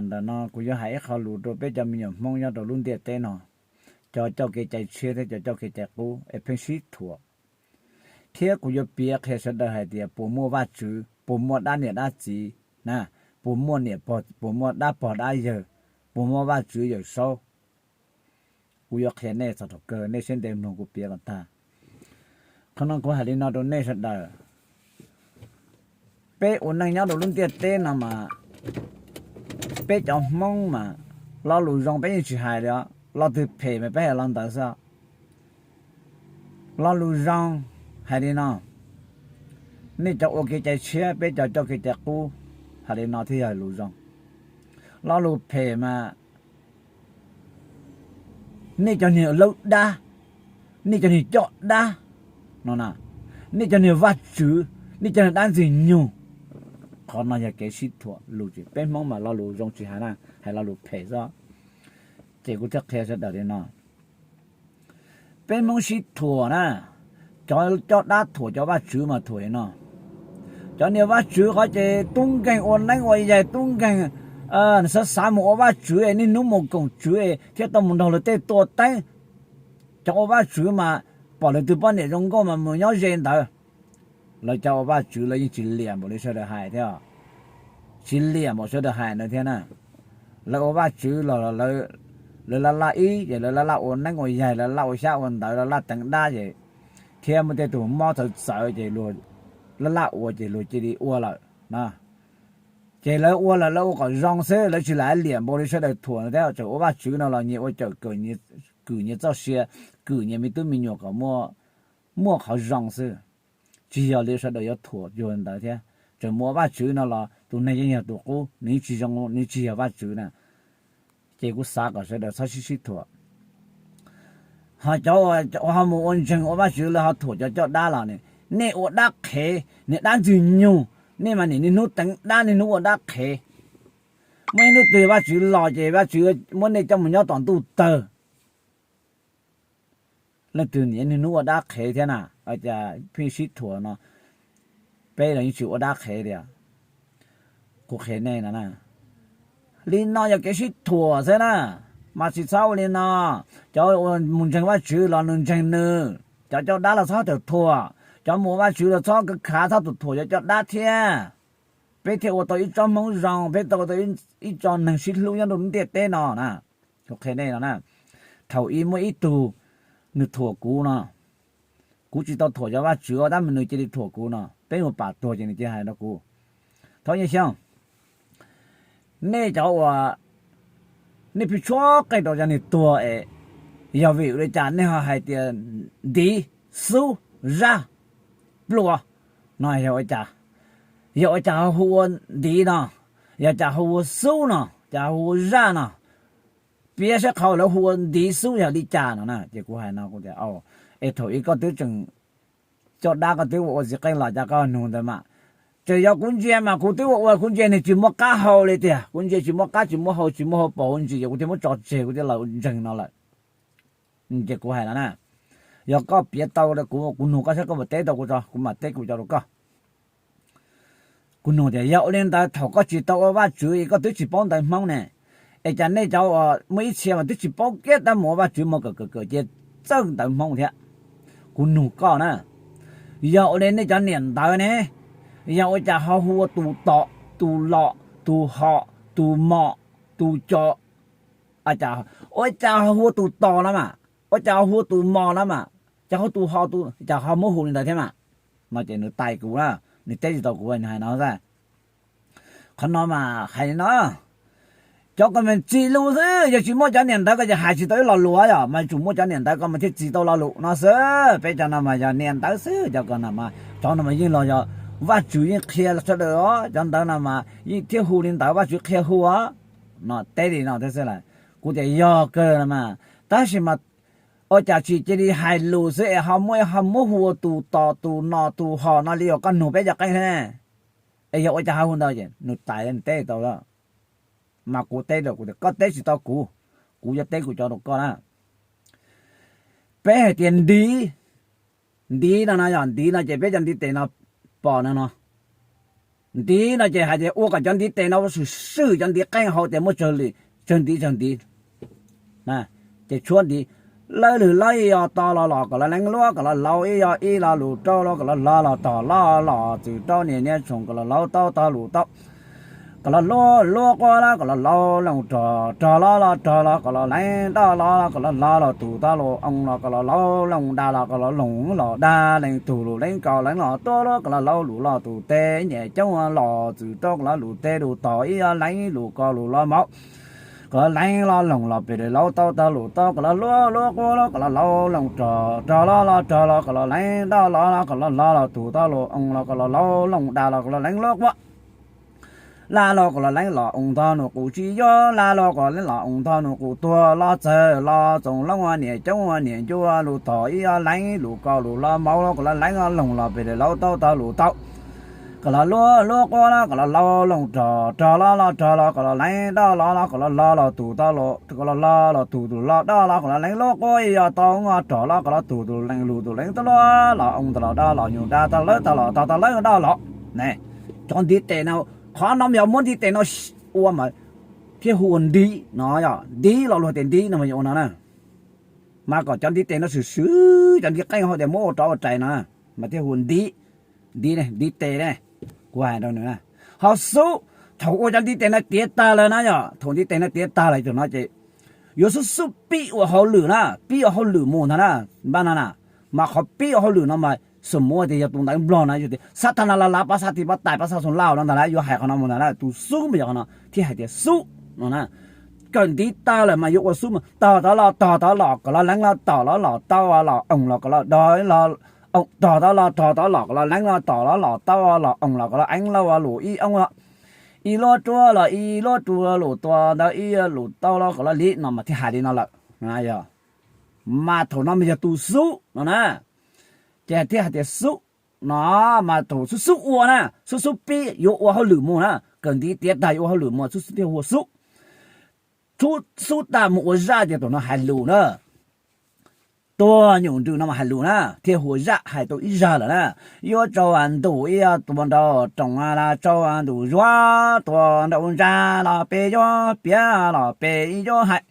Ntawm no kuv yuav hais ib qho lus rau peb cov me nyuam Hmoob nyob rau lub ntiaj teb no, cov coj kev cai tshiab thiab cov coj kev cai qub es pheej sib thuam. Thiab kuv yuav piav qhia sawv daws hais tias puas muaj Vajtswv, puas muaj dab niam dab txiv na, puas muaj niam pog, puas muaj dab pog dab yawg, puas muaj Vajtswv Yawmsaub. Kuv yuav qhia nej txog thaum kawg, nej siab ntev mloog kuv piav kom tag. Qhov no kuv hais li no rau nej sawv daws. Peb ua neej nyob rau lub ntiaj teb no mas, peb cov Hmoob mas, lo lus zoo peb yeej tsis hais li os, lo twg phem mas peb hais lo ntawd xwb. Lo lus zoo hais li no, nej cov ua kev cai tshiab, peb cov coj kev cai qub, hais li no thiaj yog lus zoo. Lo lus phem mas, nej cov niag laug dab, nej cov niag coj dab no na, nej cov niag vaj tswv, nej cov niag dab ntxwg nyoog. Qhov no yog kev sib thuam lus tsis, peb Hmoob mas lo lus zoo tsis hais na, hais lo lus phem xwb. Ces kuv thiaj qhia sawv daws li no. Peb Hmoob sib thuam na, cov coj dab thuam cov vaj tswv mas thuam li no. Cov niag vaj tswv qhov ces tub nkeeg ua neeb ua yaig, tub nkeeg xav xav mus ua vaj tswv es niaj hnub mus koom tswv thiab tau mus nrog luag tej tua teeb. Cov ua vaj tswv mas pom lawv tus poj niam zoo nkauj mas mus nyob ze ntawd. Lawv cov ua vaj tswv lawv yeej tsis liam npaum li sawv daws hais thiab, tsis liam npaum sawv daws hais ntawd thiab na. Lawv ua vaj tswv los lawv laj laj ib ces lawv laj laj ua neeb ua yaig, lawv laj ua xyab ua ntawv, lawv laj teev dab ces, thiab muaj tej tus mob txawv txawv ces laj laj ua ces luag cia li ua lawm na. Ces lawv ua lawm lawv ua kom zoo xwb, lawv tsis lam liam npaum li sawv daws thuam thiab. Tseem ua vaj tswv no los nyias ua cawm kwm nyias txoj sia, kwm nyias me tub me nyuam kom muaj qhov zoo xwb. Tsis yog li sawv daws yuav thuam cuag ntawd thiab. Tseem mus ua vaj tswv no los tus neeg yeej yog tus qub, nws yeej tsis zoo, nws tsis yog vaj tswv na. Ces kuv xav kom sawv daws txhob sib sib thuam. Ho cov uas ho mus ua ntseeg ua vaj tswv lawv ho thuam cov coj dab los, nej ua dab qhev, niag dab ntxwg nyoog, nej mas niaj hnub teev dab niaj hnub ua dab qhev. Muaj ib hnub twg vaj tswv los ces vaj tswv muab nej coj mus nyob tom ntuj tawg. Leej twg niaj hnub ua dab qhev thiab na, cas pheej sib thuam no, peb los yeej tsis ua dab qhev li. Kuv qhia nej no na, li no yog kev sib thuam xwb na, mas tsis txhob ua li no. Cov uas mus ntseeg vaj tswv los nws ntseeg nws, cov coj dab los txhob tawm thuam, cov mus ua vaj tswv los txhob kav khav txhob tawm thuam cov coj dab thiab. Peb thiaj ua tau ib tsob Hmoob zoo, peb tau ua tau ib tsob neeg sib hlub nyob rau lub ntiaj teb no na. Kuv qhia nej no na, thaum ub muaj ib tug nws thuam kuv no, kuv tsis tau thuam cov vaj tswv, tab mas nws cia li thuam kuv no, peb mus pam tuag ces nws cia li hais rau kuv, Thov Nyiaj Xyooj, nej cov uas nej pheej tshuab qeej rau cov neeg tuag es yog vim li cas nej ho hais tias ntiv, xub, zaj, pluas no yog ua cas? Yog ua cas ho hu ua ntiv no? Yog cas ho hu ua xub no? Cas ho hu ua zaj no? Piav saib qhov lawv hu ua ntiv xub yog li cas no na. Ces kuv hais no, kuv tias, Es thaum ub koj twb tseem coj dab koj twb ua ua txiv qeej los cas koj nug ntawd mas? Tseem yog kuv ntsia mas kuv twb ua ua kuv ntsia nws tsis muaj qab hau li tiag, kuv ntsia tsis muaj qab tsis muaj hau tsis muaj hau paus hauv ntsis ces kuv thiaj muab tso tseg kuv thiaj los ntseeg no lawm. Ces kuv hais no na, yog koj piav tau kuv, kuv nug koj saib koj puas teb tau kuv tso, kuv mam teb kuv cov rau koj. Kuv nug tias yog ua li ntawd thaum koj tsis tau ua Vajtswv es koj twb tsis paub ntawv Hmoob ne, es cas nej cov uas muaj ib txhia mas twb tsis paub kiag tab mus ua Vajtswv mus kawm kawm kawm cia txawj ntawv Hmoob thiab. Kuv nug koj na, yog ua li nej cov niam ntawv ne, yog ua cas ho hu ua tus tom, tus lom, tus hom, tus mom, tus com, ua cas ho hu ua tus tom no mas, ua cas ho hu ua tus mom no mas, cas ho tus hom, cas ho muab hu li ntawd thiab mas? No ces nws tais kuv na, nws teb tsis tau kuv, nws hais no xwb. Qhov no mas hais li no, cov koj mas txi lus xwb, yog tsis muaj cov niam ntawv koj ces hais tsis tau ib lo lus yom, mas yuav tsum muaj cov niam ntawv koj mas thiaj txi tau lo lus no xwb. Peb cov no mas yog niam ntawv xwb, cov ko no mas, cov no mas yeej los yog Vajtswv yeej qhia sawv daws os, cov ntawv no mas yeej thiaj hu li ntawd, Vajtswv qhia hu os. No teb li no thiab xwb las. Kuv tias yog kawg no mas, tab sis mas ua cas tsis cia li hais lus xwb es ho muab, ho muab hu ua tus tom tus nom tus hom no li uas koj nug peb cov qeej thiab ne? Es yog ua cas ho hu ntawd ces nws tais nws teb tau lawm. Mas kuv teb rau kuv tias koj teb tsis tau kuv, kuv yuav teb kuv cov rau koj na. Peb hais tias ntiv, ntiv no no yog ntiv no ces peb cov ntiv tes no pom no no. Ntiv no ces hais tias ua kom cov ntiv tes no swm swm cov ntiv qeej hauv tias muaj tsawg ntiv tsawg ntiv. Ces tshuab ntiv, lawb lwg lawb ib yam to los los kom los leev luab, kom los laus ib yam ib lo lus rau los kom los laus los tog los los txwm rau niam niam tsoom kom los laus tau tog lus tau, kom los luab luab quab los kom los laus loos rog rog los los rog los kom los leev daj los los kom los laus los tus tau lus oo los kom los laus loos dag los kom los loos los dag leej tug lus leev kaus leev los tuab luab kom los laus lus los tus teb nyem coob los txwm rau kom los lus teb lus tog ib yam leev lus kaus lus los mauv, kom los leev los loos los pem laus tau tog lus tau kom los luab luab quab los kom los laus loos rog rog los los rog los kom los leev daj los los kom los laus los tus tau lus oo los kom los laus loos dag los kom los leev luab quab. Laj los kom los leev los oo tog nus qus tsis yuav, laj los kom los leev los oo tog nus qus tuag los txawg los txoov loob niam coob niam ncua lus tog ib yam leev lus kaus lus los mauv los kom los leev los loos los pem laus tau tog lus tau, kom los luab luab quab los kom los laus loos rog rog los los rog los kom los leev daj los los kom los laus los tus tau lus kom los laus los tus tus los daj los kom los leev luab quab ib yam tau rog los kom los tus tus leev lus tus leev tau luab los oo tau los daj los nyuj dag tau lawb tau los tog tau lawb daj los. Cov ntiv tes no, qhov no mas yog muab ntiv tes no ua mas thiaj hu ua ntiv no, yog ntiv los luag tias ntiv no mas yuav ua no na. Mas kom cov ntiv tes no swm swm cov ntiv qeej hauv tias muab ua rov ua rais no mas thiaj hu ua ntiv. Ntiv ne, ntiv tes ne, kuv hais rau nws na. Ho xub, thaum ua cov ntiv tes no tiav tag lawm na, yog thaum ntiv tes no tiav tag lawm thaum no ces yuav xub xub pib ua hauj lwm na, pib ua hauj lwm mus ntag na. Npaj no na, mas qhov pib ua hauj lwm no mas xum muab tias yog tus ntawv Nplog na yog tias xab thas nas las las pab xab tis pab tais pab xab xoo lauj no ntag lauj, yuav hais qhov no mus ntag lauj, tus xub mas yog qhov no thiaj hais tias xub no na. Kawm ntiv tag lawm mas yuav ua xub mas tog tod los tog tod los kom los leev los tom los los tau los oos los kom los dog los, tog tod los tog tod los kom los leev los tom los los tau los oos los kom los eev lauj lus ib oos, ib luab ruab los ib luab ruab lus tua ntawd ib lus tau los kom los li no mas thiaj hais li no lawm. Mas thaum no mas yog tus xub no na, ces thiaj hais tias xub no. Mas thaum xub xub ua na, xub xub pib yuav ua hauj lwm mus na, kawm ntiv tiav tag yuav ua hauj lwm mus xub xub thiaj hu ua xub. Xub tag mus ua zaj ces thaum no hais lus na. Tuag nyuj nrws no mas hais lus na thiaj hu ua zaj, hais tau ib zaj lawm na. Yuav tsau ntuj ib yam tua nrau roos na, tsau ntuj zuav tua nrau ntsa los peb yuav piav los peb yuav hais.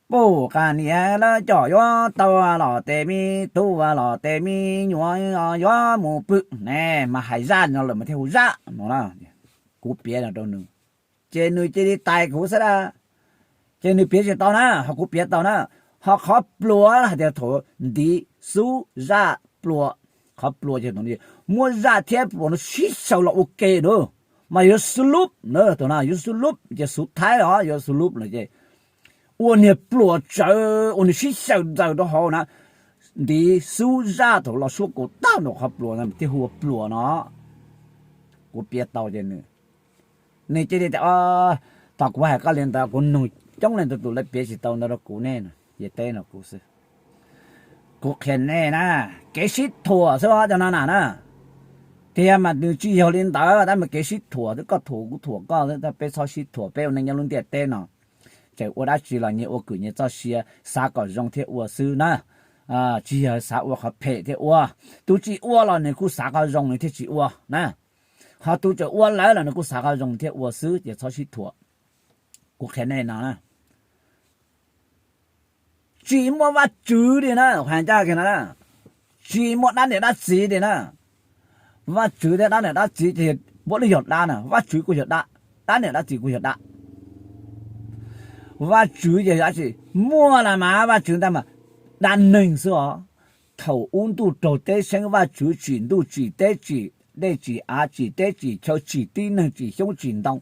Puj qas niam lawv coj yuav tau los tes me tub los tes me nyuam yuav mus pw ne, mas hais zaj no lawm mas thiaj hu zaj no na. Kuv piav no rau nws, ces nws cia li tais kuv xwb a, ces nws piav tsis tau na, ho kuv piav tau na. Ho qhov pluas hais tias thaum ntiv xub zaj pluas, qhov pluas ces muab zaj thiab pluas no sib xyaw los ua ke na, mas yuav xub lub na, thaum no yuav xub lub ces xuv thaib los yuav xub lub no ces ua niag pluas tsawv ua niag sib xyaw ntxaws rau hauv na. Ntiv xub zaj thaum los suab kaus tag nrho qhov pluas no thiaj hu ua pluas no. Kuv piav tau ces nws, nws cia li tias, thaum kuv hais koj li ntawd kuv nug coob leej ntau tus lawv piav tsis tau ntawd rau kuv ne, ces teb no kuv xwb. Kuv qhia nej na, kev sib thuam xwb os cov no na na. Tiag mas nws tsis yog li ntawd, tab mas kev sib thuam xwb, koj thuam kuv thuam koj xwb, tab peb txhob sib thuam, peb ua neej nyob lub ntiaj teb no tseem ua dab tsi los nyias ua kwm nyias txoj sia, xav kom zoo thiaj ua xwb na. Tsis yog xav ua qhov phem thiaj ua. Tus tsis ua los nws kuj xav qhov zoo nws thiaj tsis ua na, ho tus tseem ua lawm los nws kuj xav qhov zoo thiaj ua xwb, ces txhob sib thuam. Kuv qhia nej no na, tsis muaj Vajtswv li na, hais ncaj kiag no na, tsis muaj dab niam dab txiv li na. Vajtswv thiab dab niam dab txiv ces puav leej yog dab na, Vajtswv kuj yog dab, dab niam dab txiv kuj yog dab. Vajtswv ces yog dab tsi? Muaj las mas Vajtswv ntag mas dab neeg xwb os. Thaum ub ntuj raug teb seeb Vajtswv tsim ntuj tsim teb tsim dej tsim av tsim teb tsim chaw tsim tib neeg tsim xyoob tsim ntoo,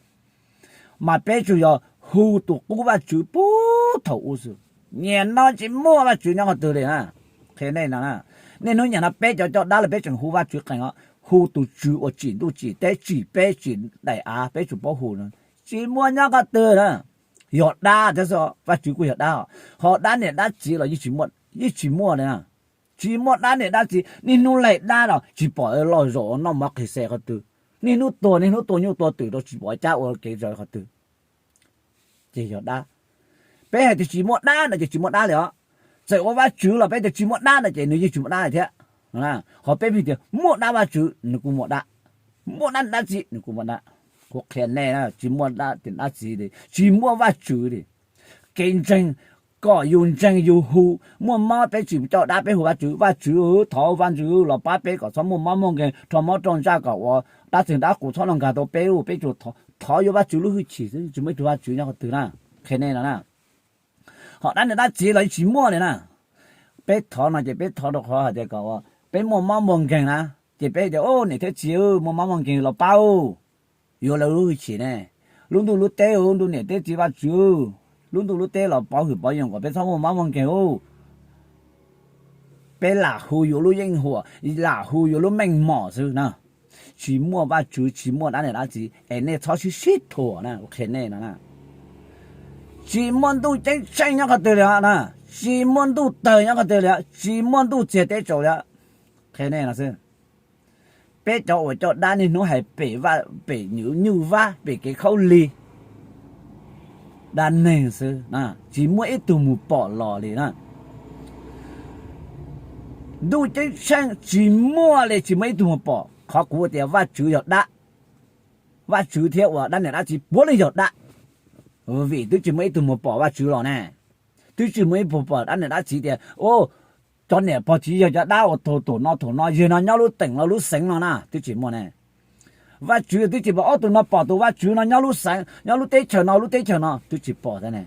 mas peb tsuas yog hu tus qub Vajtswv puag thaum ub xwb. Niaj no tsis muaj Vajtswv nyob qhov twg li na. Qhia nej no, niaj hnub niaj no peb cov coj dab los peb tseem hu Vajtswv qees os, hu tus tswv uas tsim ntuj tsim teb tsim peb tsim daim av peb tsuas paub hu no, tsis muaj nyob qhov twg na. Yog dab thiab xwb, Vajtswv kuj yog dab, ho dab niam dab txiv los yeej tsis muaj li na. Tsis muaj dab niam dab txiv, niaj hnub laig dab los tsis pom loj zaum noj mov qis xes qhov twg, niaj hnub tuag niaj hnub tua nyuj tua twm rau tsis pom cab ua kev zog qhov twg. Ces yog dab. Peb hais tias tsis muaj dab no ces tsis muaj dab li os. Txawm ua Vajtswv los peb tias tsis muaj dab no ces nws yeej tsis muaj dab li thiab. Ho peb hais tias muaj dab Vajtswv nws kuj muaj dab. Muaj dab niam dab txiv, nws kuj muaj dab. Kuv qhia nej na, tsis muaj dab niam dab txiv li, tsis muaj Vajtswv li. Kev ntseeg, kom yus ntseeg yus hu, muaj mob peb tsis coj dab, peb hu Vajtswv, Vajtswv thov Vajtswv los pab peb kom txhob muaj mob muaj nkeeg, rho mob rau ntsaj kom ua dab txeeg dab qus txhob los nkag tau peb, peb tsuas thov yuav Vajtswv lub hwj chim xwb, tsis muaj ib tug Vajtswv nyob qhov twg na. Qhia nej no na, ho dab niam dab txiv los tsis muaj li na. Peb thov no ces peb thov rau qhov hais tias kom peb muaj mob muaj nkeeg na, ces peb tias, Niam thiab txiv, muaj mob muaj nkeeg los pab, yuav lawv lub hwj chim ne. Lub ntuj lub teb, lub ntuj niam teb txiv Vajtswv, lub ntuj lub teb los pov hwm pov yoos kom peb txhob muaj mob muaj nkeeg. Peb lam hu yuav lub yeej huam, lam hu yuav lub meej mom xwb na. Tsis muaj Vajtswv, tsis muaj dab niam dab txiv es nej txhob sib sib thuam na, qhia nej no na. Tsis muaj ntuj ceeb tsheej nyob qhov twg li na, tsis muaj ntuj tawg nyob qhov twg li, tsis muaj ntuj txiag teb tsaus li. Qhia nej no xwb. Peb cov uas coj dab niaj hnub hais pem nyuj vab pem kev khaub lig, dab neeg xwb, tsis muaj ib tug mus pom los li na. Ntuj ceeb tsheej tsis muaj li, tsis muaj ib tug mus pom. Qhov kuv tias Vajtswv yog dab, Vajtswv thiab uas dab niam dab txiv puav leej yog dab, vim twb tsis muaj ib tug mus pom Vajtswv los ne. Twb tsis muaj ib tug pom dab niam dab txiv tias, Cov niam pog txiv yawg cov dab uas thaum no thaum no yog no nyob lub teem no lub xeev no na, twb tsis muaj ne. Vajtswv twb tsis pom ob tug no pom tus Vajtswv no nyob lub xeev, nyob lub teb chaws no lub teb chaws no, twb tsis pom thiab ne.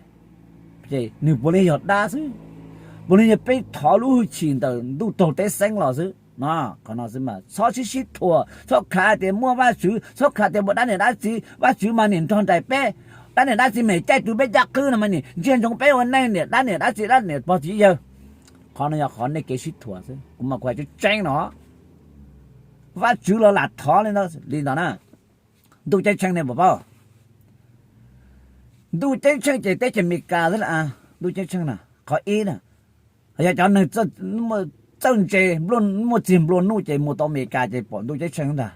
Nws puav leej yog dab xwb, puav leej yog peb thov lub hwj chim ntawm ntuj raug teb xeeb los xwb. Qhov no xwb mas txhob sib sib thuam, txhob khav tias muaj Vajtswv, txhob khav tias muaj dab niam dab txiv. Vajtswv mas niam nrog nraim peb, dab niam dab txiv mas caij tus peb caj qwb no mas nim ntsia ntsoov peb ua neej, niam dab niam dab txiv dab niam pog txiv yawg. Qhov no yog qhov nej kev sib thuam xwb, kuv mas kuv hais tseeb tseeb no. Vajtswv los lam thov li ntawd na. Ntuj ceeb tsheej nej puas paub? Ntuj ceeb tsheej ces teb chaws Amelikas xwb, ntuj ceeb tsheej na, qhov ib na. Yog cov neeg txawj ntse, muaj txiag nplua nuj ces mus tau Amelikas ces pom ntuj ceeb tsheej ntag.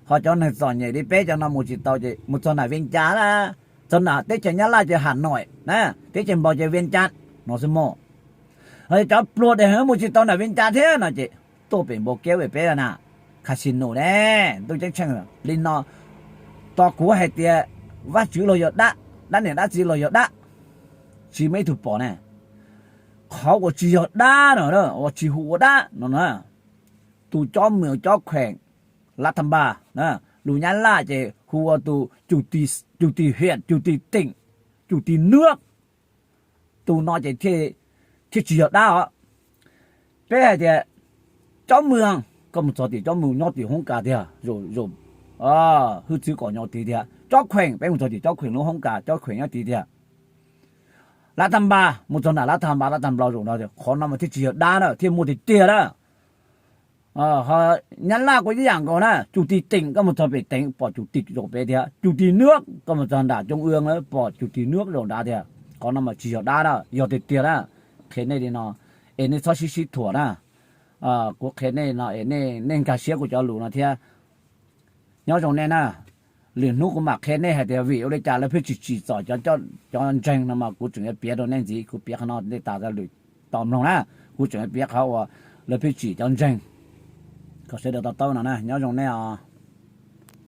Ho cov neeg txom nyem li peb cov no mus tsis tau ces mus txog nram Vias Cas, txog nram teb chaws Nyab Laj ces Hà Nội na, teb chaws Nplog ces Vias Cas no xwb mog. Ho cov pluag dej heev mus tsis tau nram Vias Cas thiab no ces tuaj pem Npau Kev pem peb na, Casino ne, ntuj ceeb tsheej li no. Tos kuv hais tias Vajtswv los yog dab, dab niam dab txiv los yog dab, tsis muaj ib tug pom ne. Qhov uas tsis yog dab no, uas tsis hu ua dab no na, tus cov mws cov kheem, lav thas npas, lus Nyab Laj ces hu ua tus chủ tịch huyện, chủ tịch tỉnh, chủ tịch nước, tus no ces thiaj tsis yog dab os. Peb hais tias cov mws, koj mus txog tim cov mws nyob tim hoob kas tiag, hwj txwv kom nyob tid tiag. Cov kheem, peb mus txog tim cov kheem lub hoob kas, cov kheem nyob tid tiag. Lav thas npas, mus txog nram lav thas npas, lav thas npas zaum no, qhov no mas thiaj tsis yog dab na, thiaj muaj tiag tiag na. Ho Nyab Laj kuj ib yam nkaus na, chủ tịch tỉnh koj mus txog pem teev pom chủ tịch zaum pem tiag, chủ tịch nước koj mus txog nram Trung ương pom chủ tịch nước zaum nrad tiag. Qhov no mas tsis yog dab na, yog tiag tiag na. Qhia nej li no es nej txhob sib sib thuam na. Kuv qhia nej no es nej nkag siab kuv cov lus no thiab. Nyob zoo nej na. Lwm hnub kuv mam qhia nej hais tias vim ua li cas lawv pheej tsis tsim txom cov ntseeg no mas kuv tseem yuav piav rau nej ntxiv, kuv piav qhov no nej tas lwm tos mloog na. Kuv tseem yuav piav qhov uas lawv pheej tsim cov ntseeg. Kom sawv daws to taub no na, nyob zoo nej os.